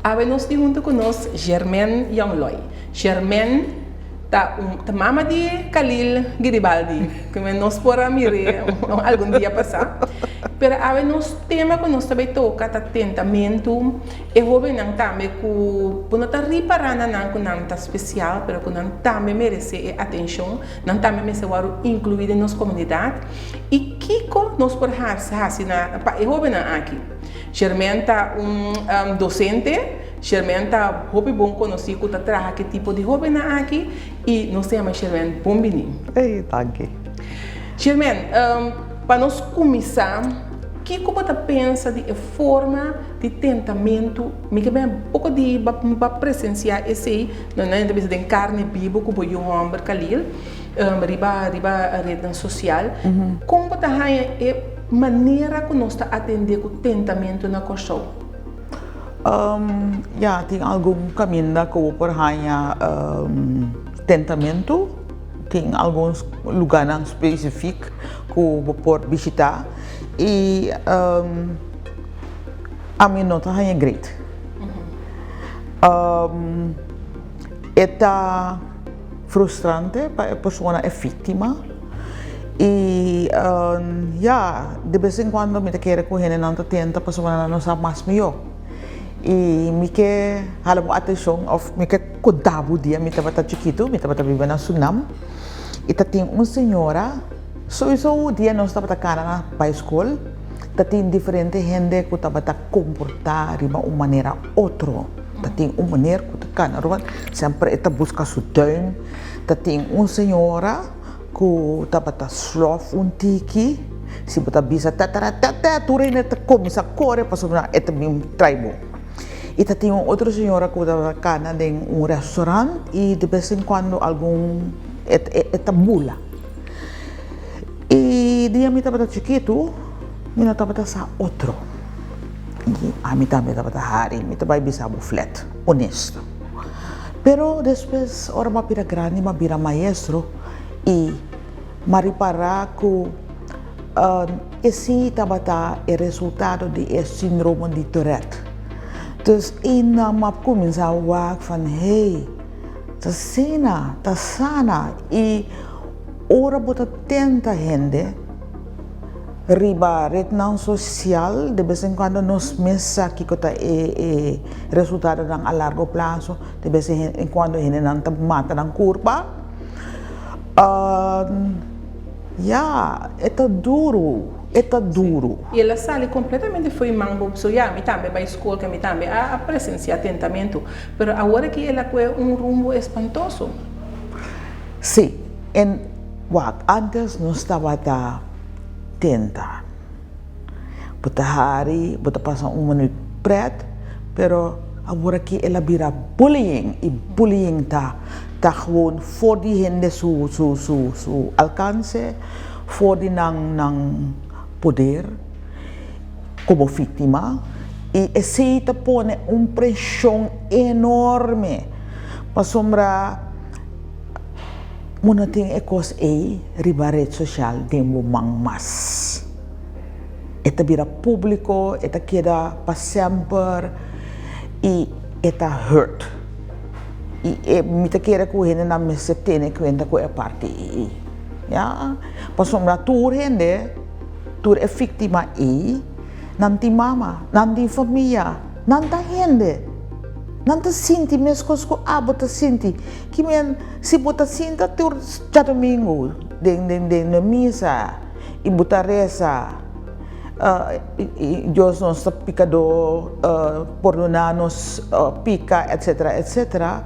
Awe nos tin huntu ku nos Germaine Jongloy. Germaine ta un ta mama di Khalil Giribaldi, ku nos por a mir'é algun dia pasá. Pero awe nos tema ku nos ta bai toka ta tentamentu. E hóbennan tambe ku bo no ta ripará na nan ku nan ta spesial, pero ku nan tambe meresé e atenshon, nan tambe mester wòrdu inkluí den nos komunidat. I kiko nos por hasi hasi na pa e hóbennan aki? Sherman ta un dosente, Sherman ta hopi bon konosí ku ta traha ku e tipo di hóbennan aki i nos ta yama Sherman bon biní. Ey, danki. Sherman, pa nos kuminsá, kiko bo ta pensa di e forma di tentamentu, mi ke ben poko di ba ba presensiá esei, no nan ta bisa den karne bibu ku bo yu hòmber Khalil, riba riba retnan sosial. Kon bo ta haña e manera ku nos ta atendé ku tentamentu na Kòrsou? Ya, tin algun kaminda ku bo por haña tentamentu, tin algun lugánan spesifik ku bo por bishitá i. Ami no ta haña great. E ta frustrante pa e persona, e víktima. I ya, de bes en kuando mi ta kere ku hendenan ta tenta pasobra nan no sa mas mihó. I mi ke hala bo atenshon òf mi ke konta bo dia mi tabata chikitu, mi tabata biba na Sunam i ta tin un señora. Souiso dia nos tabata kana na bai skol, ta tin diferente hende ku tabata komportá riba un manera otro. Ta tin un meneer ku ta kana rònt, semper e ta buska su duim. Ta tin un señora ku tabata slòf un tiki, si bo ta bisa tètèrètètè tur hende ta kuminsá kore pasobra e ta bin trai bo. I ta tin un otro señora ku tabata kana den un restaurant i de bes en kuando algun e ta bula. I dia mi tabata chikitu, mi no tabata sa otro. I ami tambe tabata hari, mi ta bai bisa bo flet, onesto. Pero despues ora mi a bira grandi, mi a bira maestro i mi a ripara ku esei tabata e resultado di e síndrome di Tourette. Dus einan mi a kuminsá wak van, hey, ta asina, ta sana i. Ora bo ta tenta hende riba retnan sosial, de bes en kuando nos mes sa kiko ta e e resultadonan a largo plaso, de bes en kuando hendenan ta mata nan kurpa. Ya, e ta duru, e ta duru. I el a sali kompletamente fo'i man bo. So ya, mi tambe bai skol, ke mi tambe a presensiá tentamentu. Pero awor aki el a kue un rumbo espantoso. Sí, en wak antes nos tabata tenta. Bo ta hari, bo ta pasa un minuut pret, pero awor aki el a bira bullying y bullying ta ta gewoon for di hende su su su su alcance, for di nan nan poder como victima y esey ta pone un presion enorme pasobra. Bo no tin e kos ei riba ret sosial den bo man mas. E ta bira públiko, e ta keda pa semper i e ta hurt. I e mi ta kere ku hendenan mester tene kuenta ku e parti ei. Ya, pasobra tur hende, tur e víktima ei, nan tin mama, nan tin famia, nan ta hende. Nan ta sinti meskos ku abo ta sinti. Ki men, si bo ta sinta tur djadumingu den den den misa i bo ta resa, Dios nos ta pikadó, pordoná nos pika, etsetera, etsetera,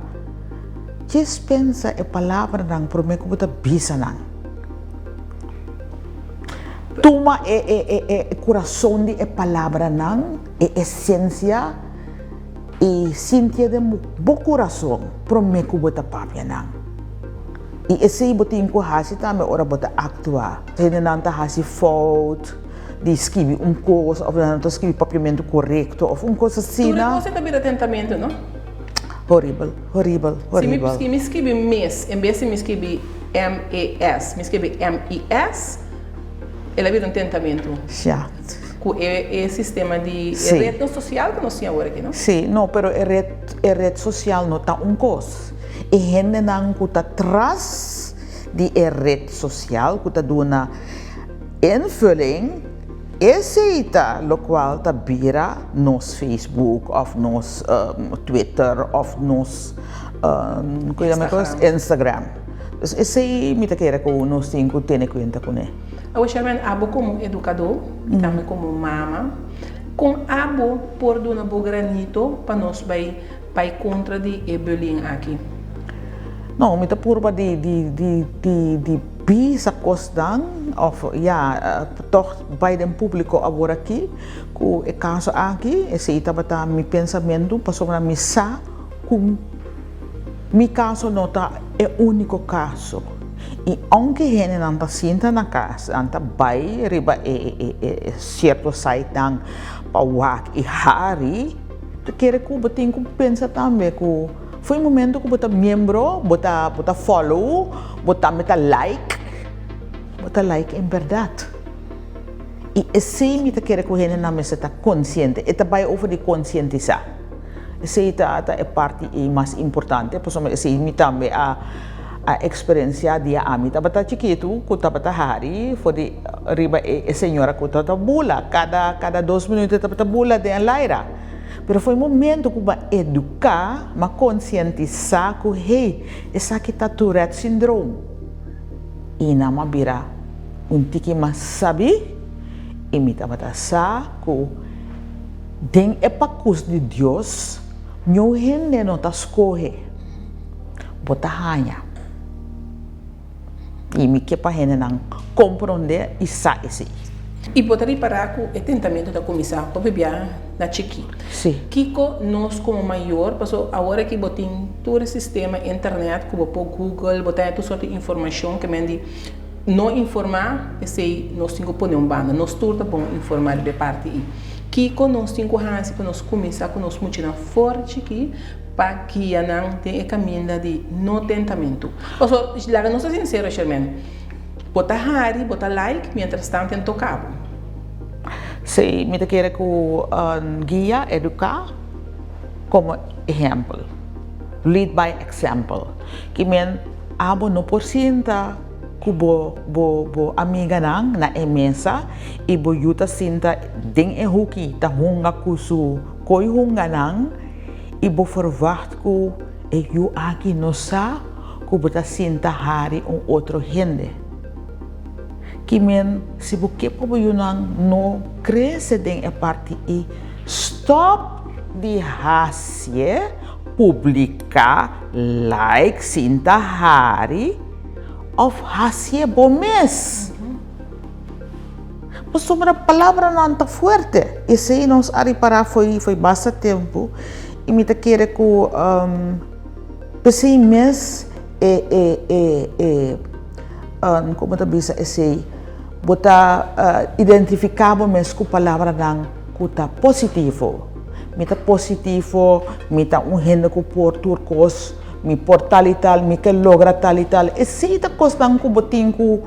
djis pensa e palabranan promé ku bo ta bisa nan. Tuma e e e e kurason di e palabranan, e esensia. I sintié den bo kurason promé ku bo ta papia nan. I esei bo tin ku hasi tambe ora bo ta aktua. Hendenan ta hasi fout di skibi un kos òf nan no ta skibi papiamentu korekto òf un kos asina. Tur e kos ei ta bira tentamentu, no? Horibel, horibel, horibel. Si mi skibi mes en bes di mi skibi MES, mi skibi MIS, el a bira un tentamentu. Ya. Ku e e sistema di e retnan sosial ku nos tin awor aki, no? Sí, no, pero e ret e ret sosial no ta un kos. E hendenan ku ta tras di e ret sosial ku ta duna invulling, esei ta lokual ta bira nos Facebook òf nos Twitter òf nos ku yama e kos? Instagram. Dus esei mi ta kere ku nos tin ku tene kuenta kuné. Awor Sherman, abo komo edukadó i tambe komo mama, kon abo por duna bo granito pa nos bai bai kontra di e bullying aki? No, mi ta purba di di di di di bisa kosnan òf ya tòg bai den públiko awor aki ku e kaso aki, esei tabata mi pensamentu pasobra mi sa ku Mi kaso no ta e úniko kaso. I ounke hendenan ta sinta na kas, nan ta bai riba e sierto sitenan pa wak i hari, ta kere ku bo tin ku pensa tambe ku for e momento ku bo ta miembro, bo ta bo ta follow, bo tambe ta like, bo ta like en bèrdat. I esei mi ta kere ku hendenan mester ta konsiente. E ta bai over di konsientisá. Esei ta ta e parti ei mas importante, pasobra esei mi tambe a a eksperensiá dia ami tabata chikitu ku tabata hari for di riba e e señora ku tabata bula kada kada dos minuto e tabata bula den e laira. Pero for e momento ku bo a eduká, bo a konsientisá ku hey, esaki ta Tourette syndroom i nan a bira un tiki mas sabí i mi tabata sa ku Den e pakus di Dios, niun hende no ta skohe. Bo ta haña. I mi ke pa hendenan komprondé i sa esei. I bo ta ripará ku e tentamentu ta kuminsá hopi bia na chikí. Sí. Kiko nos komo mayor, paso awor aki bo tin tur e sistema internet ku bo por google, bo ta haña tur sorti informashon ke men di No informá, esei nos tin ku pone un banda. Nos tur ta bon informá riba e parti ei. Kiko nos tin ku hasi pa nos kuminsá ku nos muchanan for chikí pa guia nan den e kaminda di no tentamentu? Pasobra, laga nos ta sinsero, Sherman, bo ta hari, bo ta like, miéntras tantu e no toka bo. Sí, mi ta kere ku guia, eduká, komo ehèmpel. Lead by example. Ki men abo no por sinta ku bo bo bo amiganan na e mesa i bo yu ta sinta den e huki ta hunga ku su koi hunganan i bo ferwagt ku e yu aki no sa ku bo ta sinta hari un otro hende. Ki men si bo ke pa bo yunan no krese den e parti i stòp di hasie, publiká, like, sinta hari òf hasie bo mes. Pasobra palabranan ta fuerte. Esei nos a ripará fo'i fo'i basta tempu i mi ta kere ku p'esei mes e e e e Komo ta bisa esei? Bo ta identifiká bo mes ku palabranan ku ta positivo. Mi ta positivo, mi ta un hende ku por tur kos, mi por tal i tal, mi ke logra tal i tal. Esei ta kosnan ku bo tin ku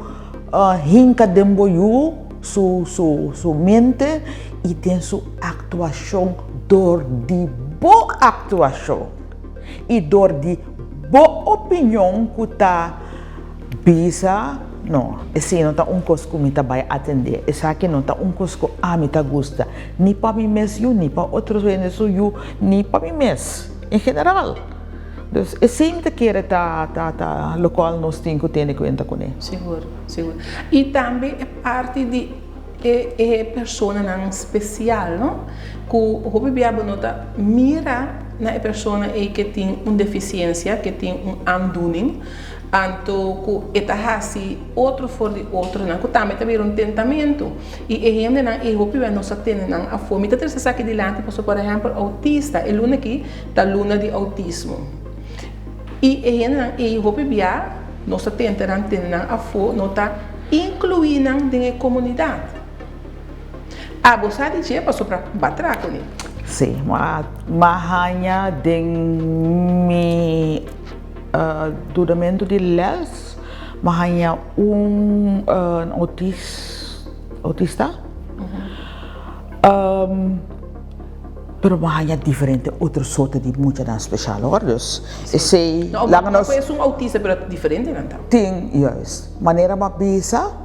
hinka den bo yu su su su mente i den su aktuashon dor di bo aktuashon i dor di bo opinion ku ta Bisa, No, esei no ta un kos ku mi ta bai atendé. Esaki no ta un kos ku ami ta gusta, ni pa mi mes yu, ni pa otro hende su yu, ni pa mi mes en general. Dus esei mi ta kere ta ta ta lokual nos tin ku tene kuenta kuné. Sigur, sigur. I tambe e parti di e e personanan spesial, no? Ku hopi bia bo no ta mira na e persona ei ke tin un defisiensia, ke tin un aandoening. Anto ku e ta hasi otro for di otronan, ku tambe ta bira un tentamentu. I e hendenan ei hopi bia nos a tene nan afó. Mi ta trese esaki dilanti pasobra, por ehèmpel, outista, e luna aki ta luna di outismo. I e hendenan ei hopi bia nos ta tenta nan tene nan afó, no ta inkluí nan den e komunidat. Abo sa di dje pasobra bo a traha kuné. Sí, m'a haña den mi. Dunamentu di les mi a haña un autista. Pero bo haña diferente otro sorto di muchanan special hoor, dus esey No, laga no nos. ku esun autista pero diferente nan ta. Tin, juist. Manera bo a bisa,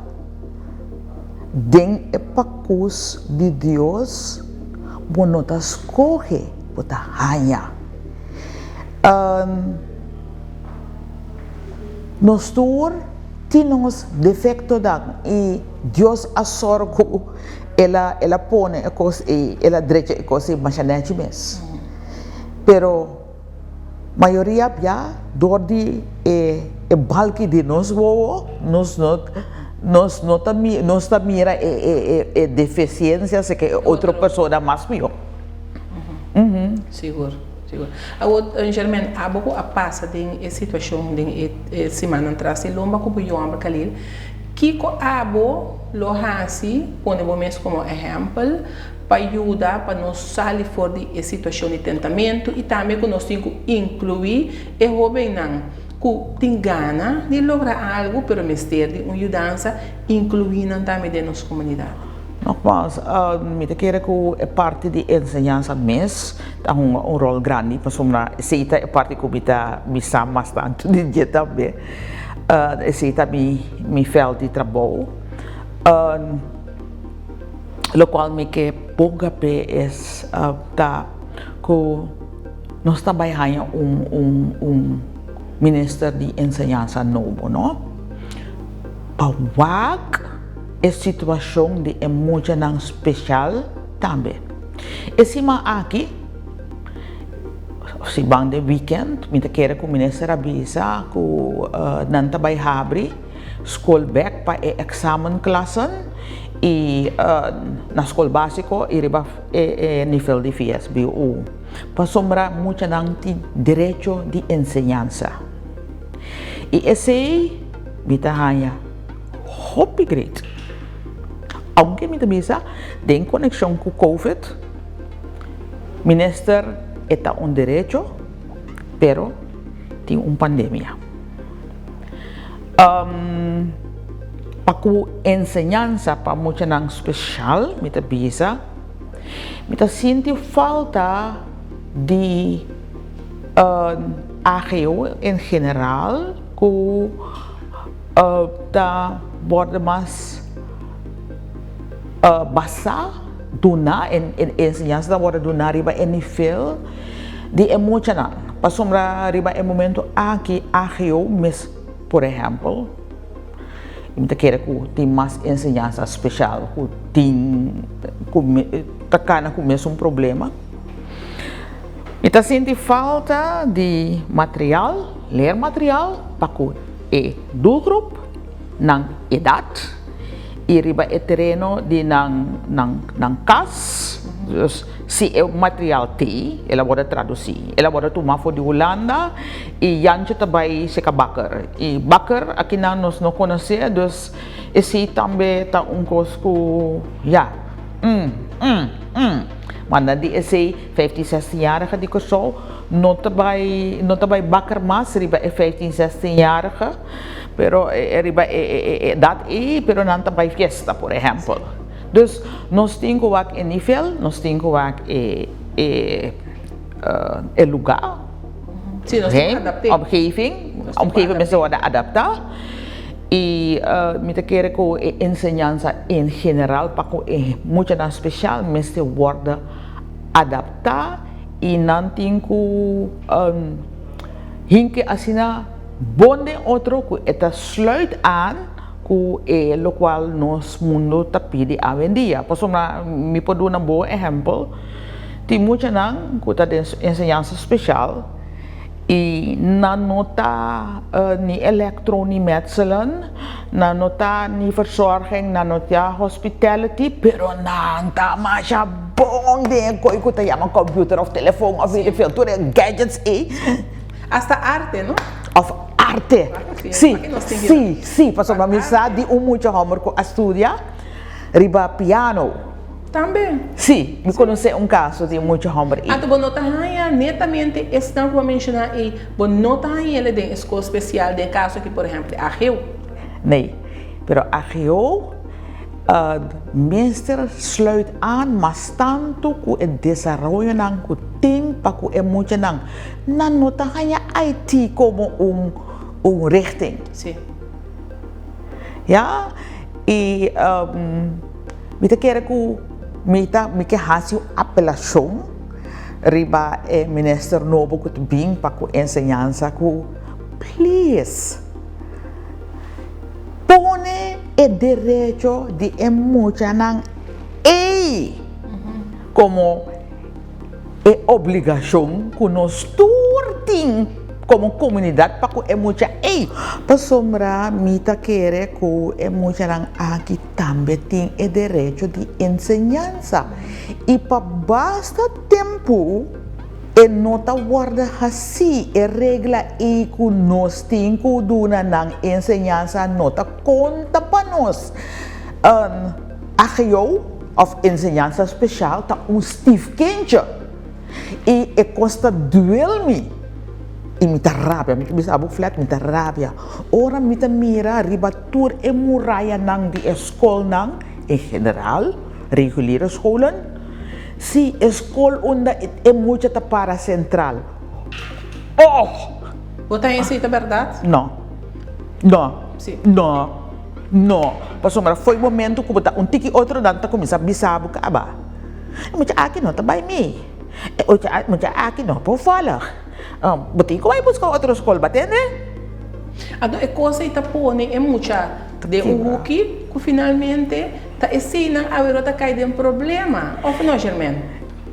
den e pakus di Dios bo no ta scoge, bo ta haña. Nos tur tin nos defectonan y Dios a sorgo El a el a pone e kos ei, el a drecha e kos ei masha nèchi mes. Pero mayoria bia dor di e e balki di nos wowo nos no nos no ta mi nos ta mira e e e e defisiensia si ke e otro persona mas mihó. Sigur, sigur. Awor, Germaine, abo ku a pasa den e situashon den e e simannan tras di lomba ku bo yòmber Khalil, Kiko abo lo hasi, pone bo mes komo ehèmpel, pa yuda pa nos sali for di e situashon di tentamentu i tambe ku nos tin ku inkluí e hóbennan ku tin gana di logra algu pero mester di un yudansa, inkluí nan tambe den nos komunidat? Nogmaals, mi ta kere ku e parti di enseñansa mes ta hunga un ròl grandi pasobra esei ta e parti ku mi ta mi sa mas tantu di dje tambe. Esei ta mi mi veld di trabou. Lokual mi ke ponga p'e es ta ku nos ta bai haña un un un minister di enseñansa nobo no, pa wak e situashon di e muchanan speshal tambe. E siman aki. Si ban den weekend mi ta kere ku minister a bisa ku nan ta bai habri skol bek pa e examenklassen i na skol basiko i riba e nivel di vsbo pasobra muchanan tin derecho di enseñansa i esei mi ta haña hopi great aunke mi ta bisa den konekshon ku covid. Minister e ta un derecho pero tin un pandemia. Pa ku enseñansa pa muchanan speshal mi ta bisa mi ta sinti falta di AGO en general ku ta wòrdu mas basá. Duna e enseñansa ta wòrdu duna riba e nivel di e muchanan. Pasobra riba e momento aki AGO mes por ehèmpel, mi ta kere ku tin mas enseñansa speshal ku tin ku ta kana ku mesun problema. Mi ta sinti falta di material, leermateriaal, pa ku e doelgroep. nan edat i riba e tereno di nan nan nan kas. Dus si e material t'ei, el a wòrdu tradusí. El a wòrdu tumá for di Hulanda i Jantje ta bai seka Bakker. I Bakker akinan nos no konosé, dus esei tambe ta un kos ku ya, mm, mm, mm. Manda di esei vijftien zestienjarige di Kòrsou no ta bai no ta bai Bakker mas riba e vijftien zestienjarige. Pero riba e edat ei, pero nan ta bai fiesta, por ehèmpel. Dus nos tin ku wak e nivel, nos tin ku wak e e lugá, Sí, nos tin ku adapt'é. Omgeving, omgeving mester wòrdu adaptá. I mi ta kere ku e enseñansa en general pa ku e muchanan speshal mester wòrdu adaptá i nan tin ku hinke asina. Bon den otro ku e ta sluit aan ku e lokual nos mundu ta pidi awendia. Pasobra mi por duna bo ehèmpel, tin muchanan ku ta den enseñansa speshal i nan no ta ni elektro ni metselen, nan no ta ni verzorging, nan no ta hospitality, pero nan ta masha bon den e koi ku ta yama kòmpiuter òf telefon òf weet ik veel, tur e gadgets ei. Hasta arte, no? Of arte. Sí, sí, sí, pasobra mi sa di un mucha homber ku a studia riba piano. Tambe. Sí, mi konosé un kaso di un mucha homber ei. Anto bo no ta haña netamente esnan ku bo a menshoná ei, bo no ta hañ'el den e skol spesial den kaso aki, por ehèmpel, AGO. Nee, pero AGO. Mester sluit aan mas tantu ku e desaroyonan ku tin pa ku e muchanan. Nan no ta haña IT komo un un richting. Sí. Ya, i mi ta kere ku mi ta mi ke hasi un apelashon riba e minister nobo ku ta bin pa ku enseñansa ku please Pone e derecho di e muchanan ei komo e obligashon ku nos tur tin komo komunidat pa ku e mucha ei. Pasobra mi ta kere ku e muchanan aki tambe tin e derecho di enseñansa i pa basta tempu E no ta wòrdu hasí. E regla ei ku nos tin ku duna nan enseñansa no ta konta pa nos. Un AGO òf enseñansa speshal ta un stiefkindje i e kos ta duel mi i mi ta rabia, mi ta bisa bo flèt, mi ta rabia ora mi ta mira riba tur e murayanan di e skolnan en general, reguliere scholen. Sí, e skol unda e mucha ta para sentral. Oh! Bo ta esei ta bèrdat? No. No. Sí. No. No. Pasobra fo'i momento ku bo ta un tiki otro nan ta kuminsá bisa bo kaba. E mucha aki no ta bai mi. E mucha aki no por vòlg. Bo tin ku bai buska otro skol, bo a tende? Anto e kos ei ta pone e mucha den un huki ku finalmente ta eseinan awero ta kai den problema, òf no, Germaine?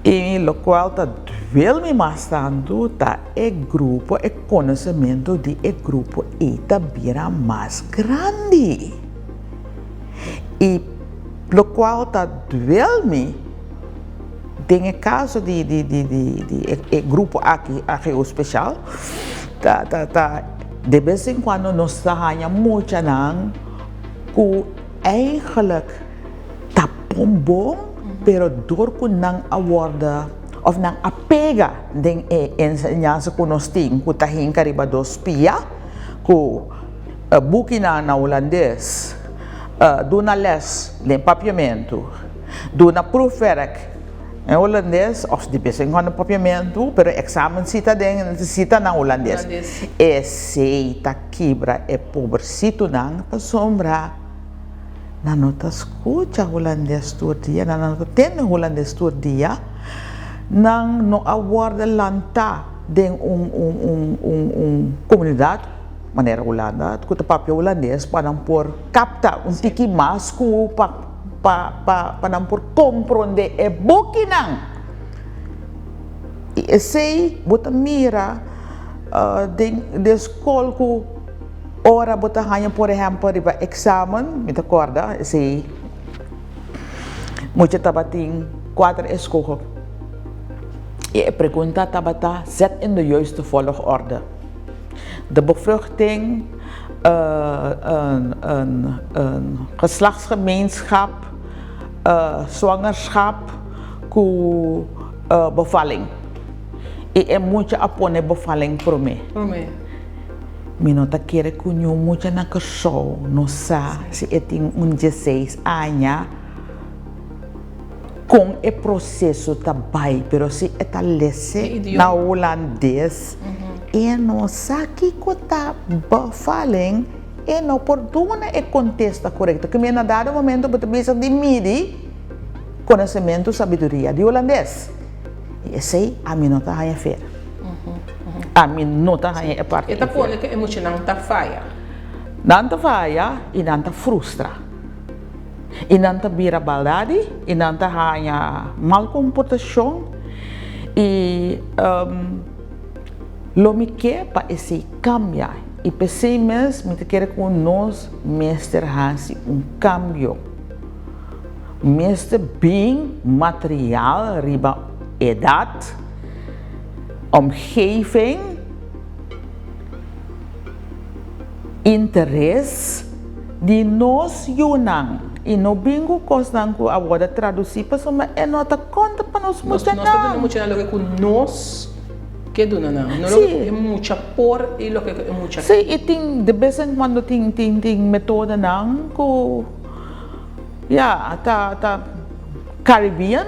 I lokual ta duel mi mas tantu ta e grupo, e konosementu di e grupo ei ta bira mas grandi. I lokual ta duel mi den e kaso di di di di di e grupo aki, AGO Special, ta ta ta de bes en kuando nos ta haña muchanan ku Eigenlijk ta pon bon, pero dor ku nan a wòrdu òf nan a pega den e enseñansa ku nos tin ku ta hinka riba dos pia, ku bukinan na hulandes, duna lès den papiamentu, duna proefwerk den hulandes òf di bes en kuando papiamentu, pero eksamen si ta den si ta na hulandes. Esei ta kibra e pobresitunan pasobra nan no ta skucha hulandes tur dia, nan no ta tende hulandes tur dia, nan no a wòrdu lantá den un un un un un komunidat manera Hulanda ku ta papia hulandes pa nan por kapta un tiki mas ku pa pa pa pa nan por komprondé e bukinan. I esei bo ta mira den den skol ku ora bo ta haña por ehèmpel riba eksamen, mi ta kòrda esei mucha tabatin kuater eskoho i e pregunta tabata zet in de juiste volgorde de bevruchting een een een geslachtsgemeenschap zwangerschap ku bevalling. I e mucha a pone bevalling promé. Promé. Mi no ta kere ku niun mucha na Kòrsou no sa si e tin un dieseis aña kon e proseso ta bai, pero si e ta lese na hulandes e no sa kiko ta bevalling, e no por duna e kontesta korekto. Ke mi na dado momento bo ta bisa di midi konosementu sabiduria di hulandes. I esei ami no ta haña fer. Ami no ta haña e parti E ta pone ku e muchanan ta faya. Nan ta faya i nan ta frustra. I nan ta bira baldadi i nan ta haña mal komportashon i lo mi ke pa esei kambia. I p'esei mes mi ta kere ku nos mester hasi un kambio. Mester bin material riba edat, omgeving, interes di nos yunan i no bin ku kosnan ku a wòrdu tradusí pasobra e no ta konta pa nos muchanan. Nos ta duna muchanan loke ku nos ke duna nan, no loke ku e mucha por i loke ku e mucha ke. Sí, i tin de bes en kuando tin tin tin metodonan ku. Ya, ta ta Caribbean,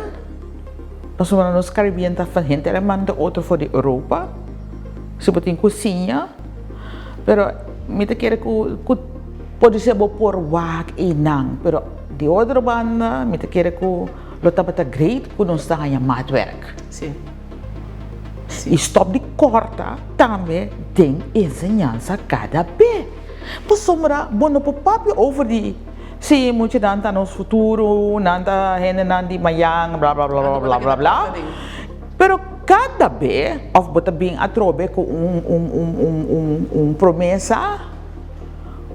pasobra nos Caribbean ta van henter e manda otro for di Europa, si bo tin ku siña, pero mi ta kere ku ku podisé bo por wak einan, pero di otro banda mi ta kere ku lo tabata great ku nos ta haña maatwerk. Sí. I stòp di kòrta tambe den enseñansa kada be. Pasobra bo no por papia over di si muchanan ta nos futuro, nan ta hendenan di mayan, bla bla bla bla bla bla. Pero kada be òf bo ta bin atrobe ku un un un un un un promesa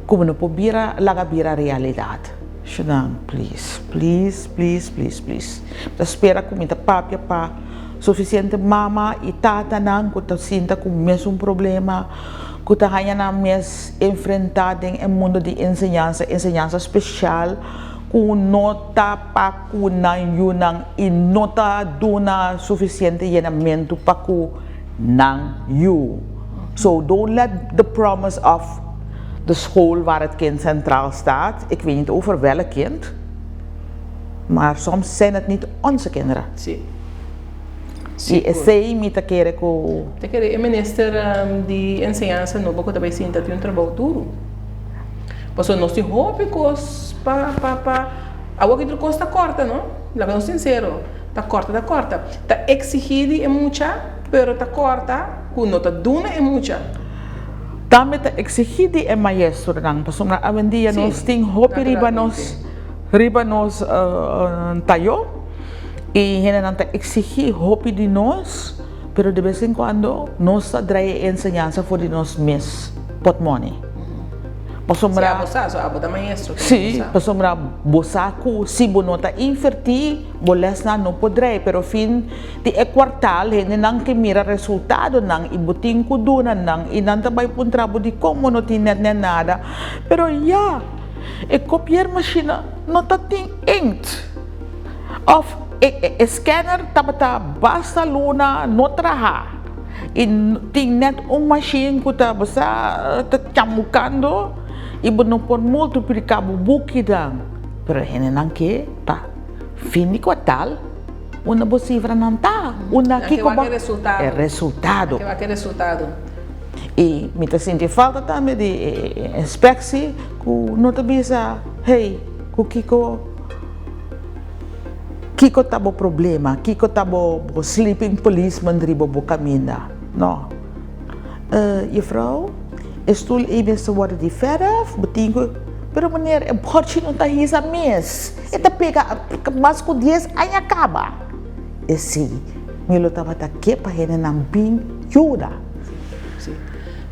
ku bo no por bira laga bira realidat. Shunan, please, please, please, please, please. Mi ta spera ku mi ta papia pa sufisiente mama i tatanan ku ta sinta ku mesun problema, ku ta haña nan mes enfrentá den e mundu di enseñansa, enseñansa spesial ku no ta pa ku nan yunan i no ta duna sufisiente yenamentu pa ku nan yu. So don't let the promise of de school waar het kind centraal staat, ik weet niet over welk kind, maar soms zijn het niet onze kinderen. Sí. I esei mi ta kere ku. Ta kere e minister di enseñansa nobo ku ta bai sinta tin un trabou duru. Pasobra nos tin hopi kos pa pa pa awor ki tur kos ta kòrta no, laga nos sinsero, ta kòrta ta kòrta. Ta eksigí di e mucha pero ta kòrta ku no ta duna e mucha. Tambe ta eksigí di e maestronan pasobra awendia nos tin hopi riba nos riba nos tayo i hendenan ta eksigí hopi di nos pero de bes en kuando nos ta drai e enseñansa for di nos mes pòtmòni pasobra Si abo sa, so abo ta maestro si pasobra bo sa ku si bo no ta invertí bo lèsnan no por drai pero fin di e kuartal hendenan ke mira resultadonan i bo tin ku duna nan i nan ta bai puntra bo dikon bo no tin nèt nèt nada pero ya e kopiermashina no ta tin inkt òf e e scanner tabata basta luna no traha i tin nèt un mashin ku ta bo sa ta chamukando i bo no por multipliká bo bukinan pero hendenan ke pa fin di kuartal. Unda bo sifranan ta? Unda kiko bo. E resultado. Nan ke wak e resultado. I mi ta sinti falta tambe di e inspeksi ku no ta bisa, hey, ku kiko, kiko ta bo problema, kiko ta bo sleeping policeman riba bo kaminda. No. Juffrouw, e stul ei mester wòrdu di verf, bo tin ku, pero meneer e bòrchi no ta hisa mes. E ta pega mas ku dies aña kaba. Esei mi lo tabata ke pa hendenan bin yuda. Sí.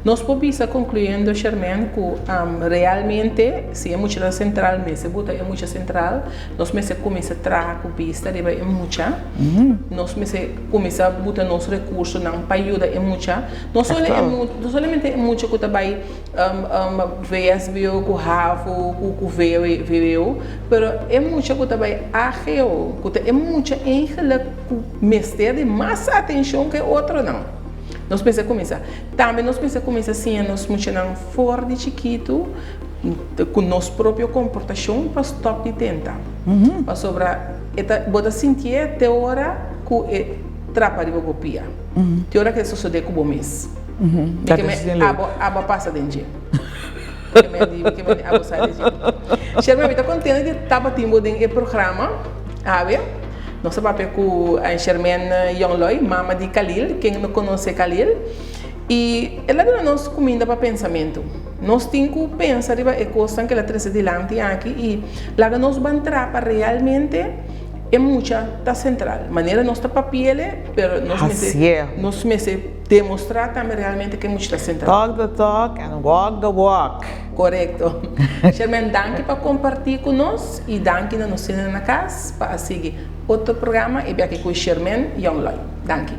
Nos por bisa konkluyendo Sherman ku realmente si e mucha ta sentral mester buta e mucha sentral, nos mester kuminsá traha ku bista riba e mucha, nos mester kuminsá buta nos rekursonan pa yuda e mucha, no solo e no solamente e mucha ku ta bai VSBO ku havo ku ku vwo pero e mucha ku ta bai AGO ku ta e mucha eigenlik ku mester di mas atenshon ku e otronan. Nos mester kuminsá. Tambe nos mester kuminsá siña nos muchanan for di chikitu ku nos propio komportashon pa stòp di tenta. Pasobra e ta bo ta sintié te ora ku e trapa riba bo pia. Te ora ku e sosodé ku bo mes. Mi ke men abo abo a pasa den dje. Mi ke men di mi ke men di abo sa di dje. Sherman mi ta kontento di tabatin bo den e programa awe. Nos a papia ku Sherman Yongloy, mama di Khalil, ken no konosé Khalil. I el a duna nos kuminda pa pensamentu. Nos tin ku pensa riba e kosnan ku el a trese dilanti aki i laga nos ban traha pa realmente e mucha ta sentral. Manera nos ta papi'el, pero nos mester nos mester Demostrá tambe realmente ke mucha ta sentral. Talk the talk and walk the walk. Korekto. Sherman, danki pa kompartí ku nos i danki na nos hendenan na kas pa a sigui otro programa e biaha ku Sherman Youngloy. Danki.